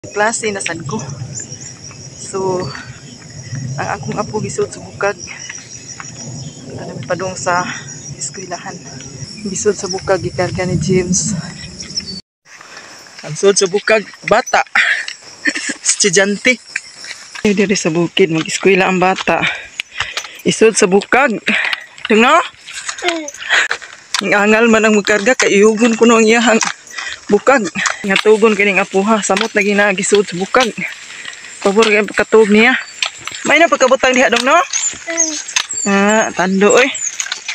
Klase na sad ko. So, ang akong apo gisud sa bukag. Ano padung sa eskwelahan. Gisud sa bukag gikarga ni James. Ang sud sa bukag bata. Estudyante. Ay, diri sa bukid mag-eskwela ang bata. Isod sa bukag. Tingo? Ang angal man ang magkarga kay iyugon ko no ang iyahang bukag. Nga tugon kining apuha, samot na ginagisud sa bukag. Pabor kay pagkatug niya. May na pagkabutang diha dong no? Ah, tando oy.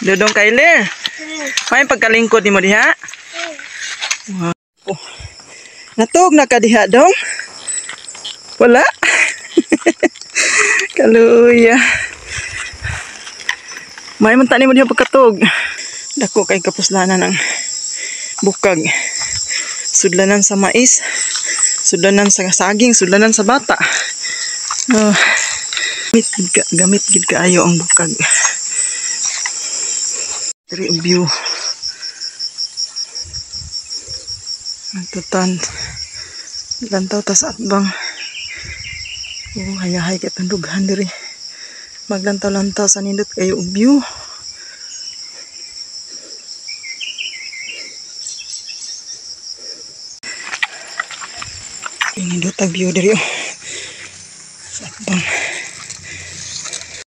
Dodong Kyler. May pagkalingkod nimo diha? Wow. Oh. Natug na ka diha dong? Wala. Kaluya. May man tani mo diha pagkatug. Dako kay kapuslanan ang bukag. Sudlanan sa mais, sudlanan sa saging, sudlanan sa bata. Oh, gamit gid kaayo ang bukag. Diri ang view. Tutan. Lantaw ta sa atbang. Oh, hayahay kay tandughan diri. Maglantaw-lantaw sa nindot kayo og view. Nindot ang view diri oh. Sa atbang.